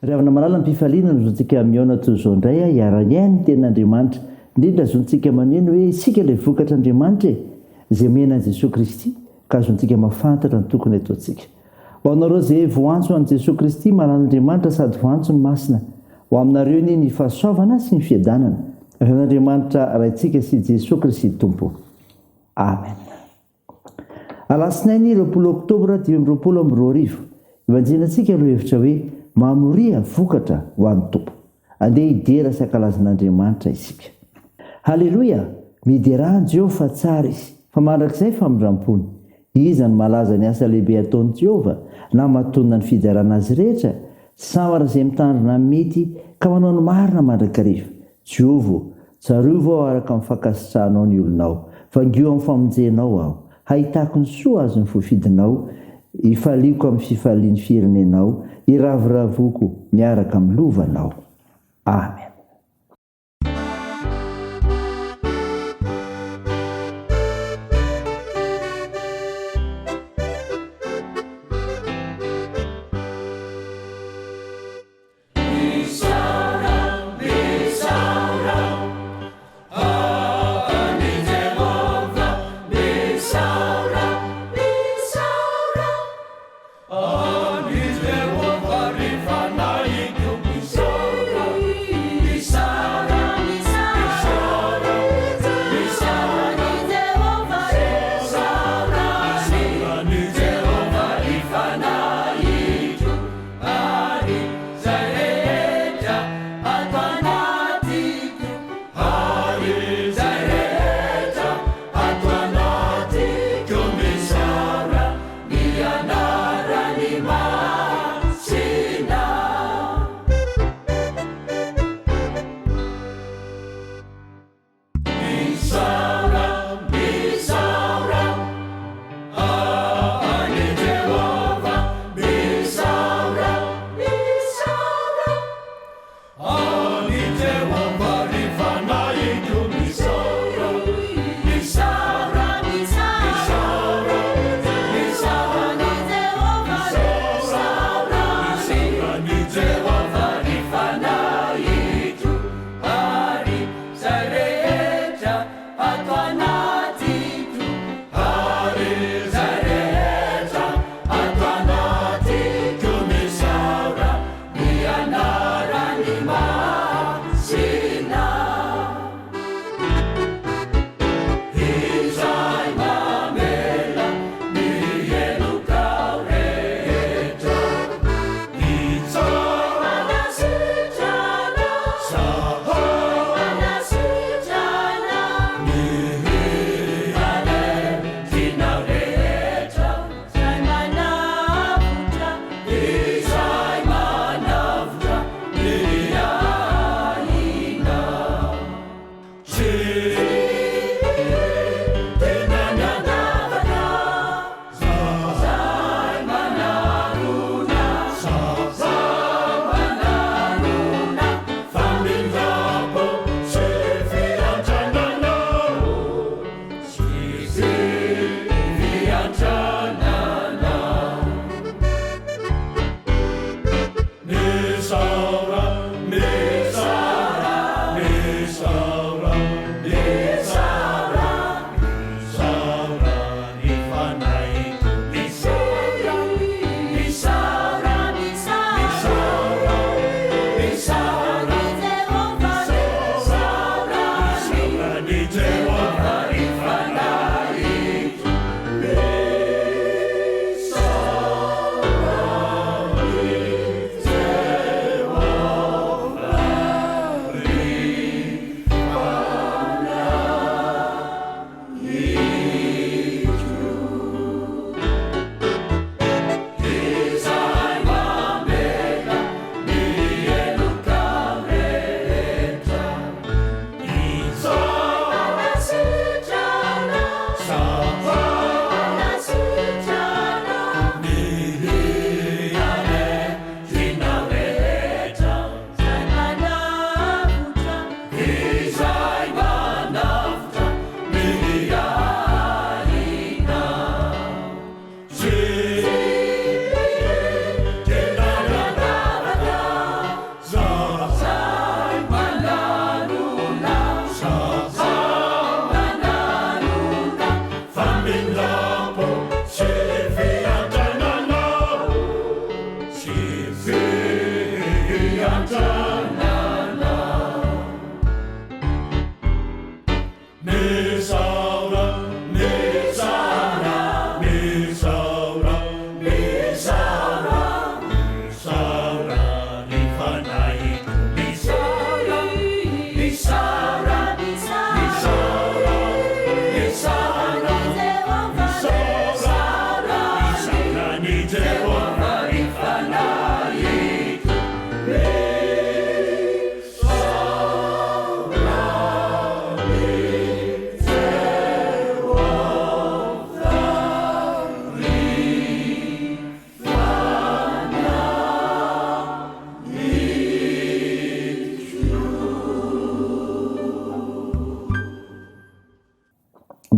Ry havana malala am-pifaliana no zontsika mihaona toy izao indray a, hiara-hiaino ny tenin'Andriamanitra. Indrindra zontsika maneno hoe isika ilay vokatr'Andriamanitra e, izay omena an'i Jesoa Kristy, ka azontsika mahafantatra ny tokony hataontsika. Ho anareo izay voantso an'i Jesoa Kristy malan'Andriamanitra sady voantso ny Masina, ho aminareo anie ny fahasoavana sy ny fiadanana avy amin'Andriamanitra Raintsika sy Jesoa Kristy Tompo. Amen. Alatsinainy 20 Oktobra 2025, Ibanjinantsika ireo hevitra hoe Mamoria vokatra ho an'ny Tompo. Andeha hidera sy hankalaza an'Andriamanitra isika. Haleloia! Miderà an'i Jehovah fa tsara izy, fa mandrakizay famindram-pony. Iza no malaza ny asa lehibe ataon'i Jehovah, na mahatonina ny fiderana azy rehetra? Sambatra izay mitandrina ny mety ka manao ny marina mandrakariva. Jehovah ô, tsarovy aho araka ny fankasitrahanao ny olonao. Vangio amin'ny famonjenao aho. Hahitako ny soa azon'ny voafidinao, hifaliako amin'ny fifalian'ny firenenao, hiravoravoako miaraka amin'ny lovanao. Amen.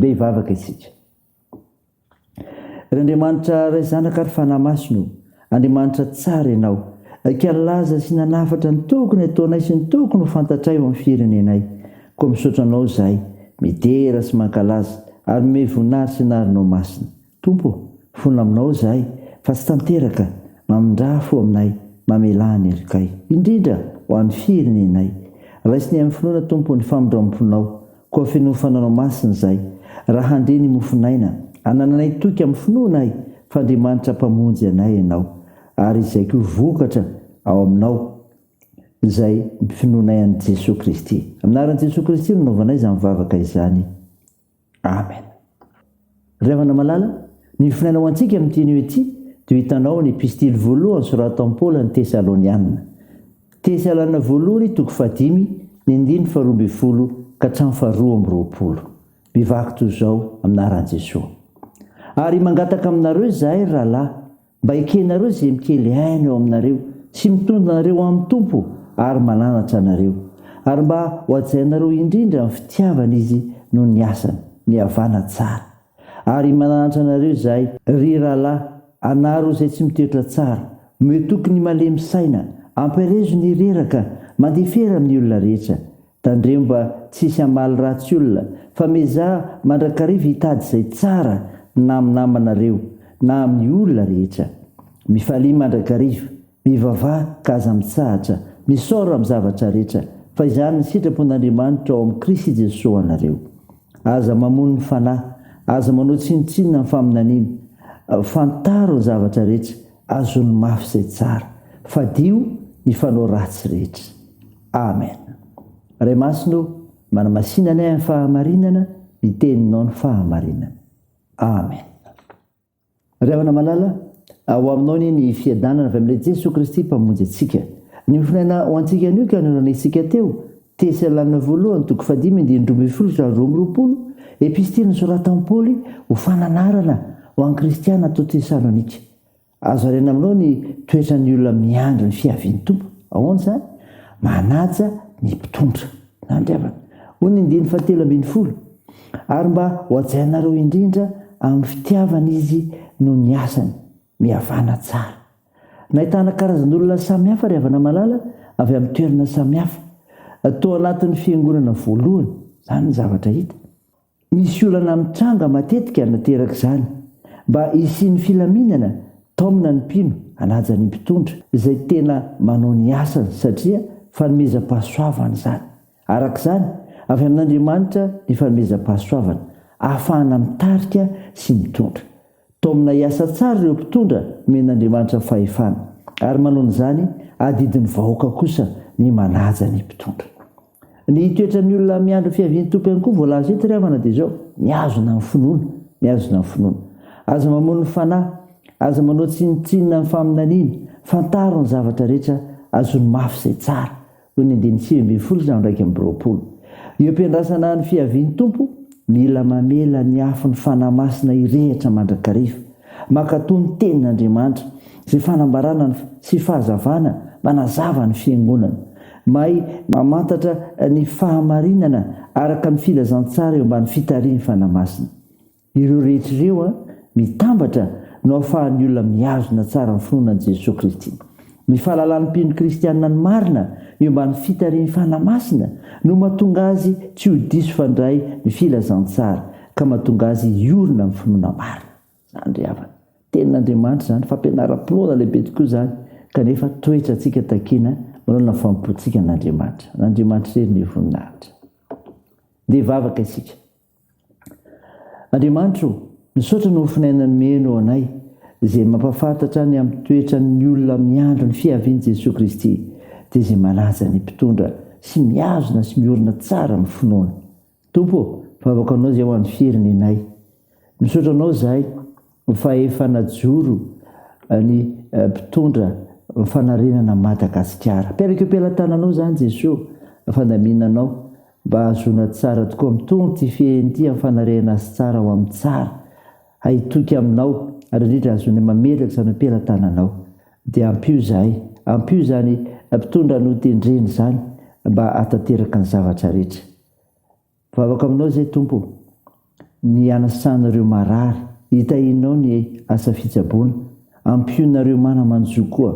Ndeha hivavaka isika. Ry Andriamanitra Ray Zanaka ary Fanahy Masina o, Andriamanitra tsara Ianao, ka nilaza sy nanafatra ny tokony hataonay sy ny tokony ho fantatray eo amin'ny firenenay. Koa misaotra Anao izahay, midera sy mankalaza ary manome voninahitra sy anaranao masina. Tompo ô, fona aminao izahay, fa tsy tanteraka, mamindrà fo aminay, mamelà ny helokay, indrindra ho an'ny firenenay. Raisinay amin'ny finoana, Tompo, ny famindram-ponao, koa fenoy fananao masina izahay, raha handre ny mofon'aina, anananay toky amin'ny finoanay fa Andriamanitra Mpamonjy anay Ianao, ary izay koa vokatra ao aminao, izay finoanay an'i Jesoa Kristy. Amin'ny anaran'i Jesoa Kristy no anaovanay izany vavaka izany. Amen. Ry havana malala, ny finoana ho antsika amin'ity anio ity dia ho hitanao ny epistily voalohany soratan'i Paoly an'ny Tesaloniana. Tesalana voalohany toko fahadimy ny andininy faharoa ambinifolo ka hatramin'ny faharoa ambiroapolo. Mivaky toy izao amin'ny anaran'i Jesoa. Ary mangataka aminareo izahay, ry rahalahy, Mba ekenareo izay mikely aina eo aminareo sy mitondra anareo amin'ny Tompo ary mananatra anareo, ary mba ho hajainareo indrindra amin'ny fitiavana izy noho ny asany, mihavàna tsara. Ary mananatra anareo izahay, ry rahalahy, anaro izay tsy mitoetra tsara, omeo toky ny malemy saina, ampirezo ny reraka, mandefera amin'ny olona rehetra. Tandremo mba tsy hisy hamaly ratsy olona, fa miezaha mandrakariva hitady izay tsara na amin'ny namanareo na amin'ny olona rehetra. Mifalia mandrakariva, mivavaha ka aza mitsahatra, misaora amin'ny zavatra rehetra, fa izany ny sitrapon'Andriamanitra ao amin'i Kristy Jesoa ho anareo. Aza mamono ny fanahy, aza manao tsinontsinona ny faminaniana, fantaro ny zavatra rehetra, azony mafy izay tsara, fadio ny fanao ratsy rehetra. Amen. Ray Masina o, manamasina anay amin'ny fahamarinana, ny teninao ny fahamarinana. Amen. Ry havana malala, ho aminao anie ny fiadanana avy amin'ilay Jesoa Kristy Mpamonjy antsika. Ny mofonaina ho antsika anio ka noranesintsika teo, Tesalana voalohany toko fahadimy andininy 12 hatramin'ny 22, epistily nosoratan'i Paoly ho fananarana ho an'ny kristiana tao Tesalonika. Azo harena aminao ny toetran'ny olona miandry ny fiavian'ny Tompo. Ahoana izany? Manaja ny mpitondra. Izany ry havana. Hoy ny andininy fahatelo ambinifolo, Ary mba ho hajainareo indrindra amin'ny fitiavana izy noho ny asany. Mihavàna tsara. Nahitana karazan'olona samihafa ry havana malala avy amin'ny toerana samihafa. Tao anatin'ny fiangonana voalohany. Izany ny zavatra hita. Misy olana mitranga matetika naterak'izany. Mba hisian'ny filaminana, taomina ny mpino hanaja ny mpitondra, izay tena manao ny asany satria fanomezam-pahasoavana izany. Araka izany, avy amin'Andriamanitra ny fanomezam-pahasoavana, ahafahana mitarika sy mitondra. Taomina hiasa tsara ireo mpitondra nomen'Andriamanitra fahefana, ary manoloana izany, adidin'ny vahoaka kosa ny manaja ny mpitondra. Ny toetran'ny olona miandry ny fiavian'ny Tompo ihany koa voalaza eto ry havana dia izao, mihazona ny finoana, mihazona ny finoana. Aza mamono ny fanahy, aza manao tsinontsinona ny faminaniana, fantaro ny zavatra rehetra, azony mafy izay tsara. Hoy ny andininy 19 hatramin'ny 21. Eo am-piandrasana ny fiavian'ny Tompo, mila mamela ny afon'ny Fanahy Masina hirehitra mandrakariva. Mankatò ny Tenin'Andriamanitra, izay fanambarana sy fahazavana manazava ny Fiangonana. Mahay mamantatra ny fahamarinana araka ny filazantsara eo ambany fitarihin'ny Fanahy Masina. Ireo rehetra ireo mitambatra no ahafahan'ny olona mihazona tsara ny finoana an'i Jesoa Kristy. Ny fahalalan'ny mpino kristiana ny marina eo ambany fitarihin'ny Fanahy Masina no mahatonga azy tsy ho diso fandray ny filazantsara ka mahatonga azy hiorina amin'ny finoana marina. Izany ry havana. Tenin'Andriamanitra izany, fampianaram-pinoana lehibe tokoa izany, kanefa toetrantsika takiana manoloana ny fanompoantsika an'Andriamanitra. An'Andriamanitra irery ny voninahitra. Ndeha hivavaka isika. Andriamanitra o, misaotra noho ny finainana nomeno anay, izay mampahafantatra ny amin'ny toetran'ny olona miandry ny fiavian'i Jesoa Kristy, dia izay manaja ny mpitondra sy mihazona sy miorina tsara amin'ny finoana. Tompo o, vavaka anao izay ho an'ny firenenay. Misaotra anao izahay fa efa najoro ny mpitondra fanarenana Madagasikara. Apetrako eo am-pelatananao izany Jesoa, fandaminanao mba hahazoana tsara tokoa mitombo ity fihehiny ity amin'ny fanarehana azy tsara ho amin'ny tsara, hahitoky aminao ary indrindra hahazoanay mametraka izany eo am-pelatananao. Dia ampio izahay, ampio izany mpitondra notendrena izany mba hahatanteraka ny zavatra rehetra. Vavaka aminao izay Tompo o. ny hanasanareo marary, hitahianao ny asa fitsaboana, ampionareo mana-manjo koa.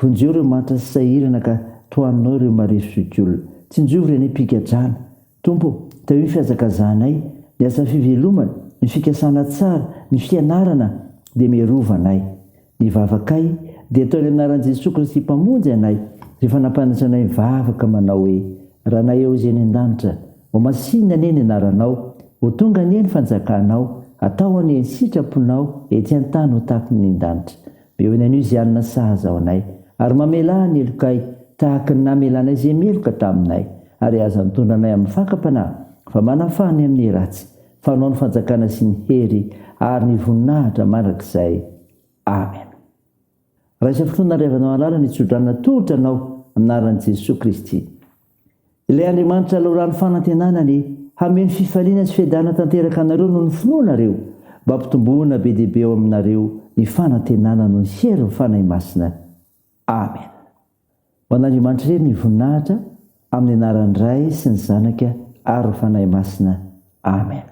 Vonjeo ireo mantra sy sahirana ka tohaninao ireo marefo zokiolona. Tsinjovy ireny am-pigadrana. Tompo ô, tahio ny fihazakazahanay, ny asa fivelomana, ny fikasana tsara, ny fianarana, dia miarova anay. Ny vavakay dia atao ny anaran'i Jesoa Kristy Mpamonjy anay, rehefa nampianatra anay mivavaka manao hoe, Ranay ao izay any an-danitra, ho masinina anie ny anaranao, ho tonga anie ny fanjakanao, atao anie ny sitraponao ety an-tany ho tahaky ny any an-danitra. Omeo ny anio izay hanina sahaza ho anay, ary mamelà ny helokay, tahaka ny namelanay izay meloka taminay, ary aza mitondra anay amin'ny fakam-panahy, fa manafaha ny amin'ny ratsy, Fa anao ny fanjakana sy ny hery ary ny voninahitra mandrakizay. Amen. Raisa finoana ry havanao halala ny tsodrano natolotra anao amin'ny anaran'i Jesoa Kristy. Ilay Andriamanitra loharano fanantenana anie hameno fifaliana sy fiadanana tanteraka anareo noho ny finoanareo, mba hampitomboana be dia be ao aminareo ny fanantenana noho ny herin'ny Fanahy Masina. Amen. Ho an'Andriamanitra irery ny voninahitra, amin'ny anaran'ny Ray sy ny Zanaka ary ny Fanahy Masina. Amen.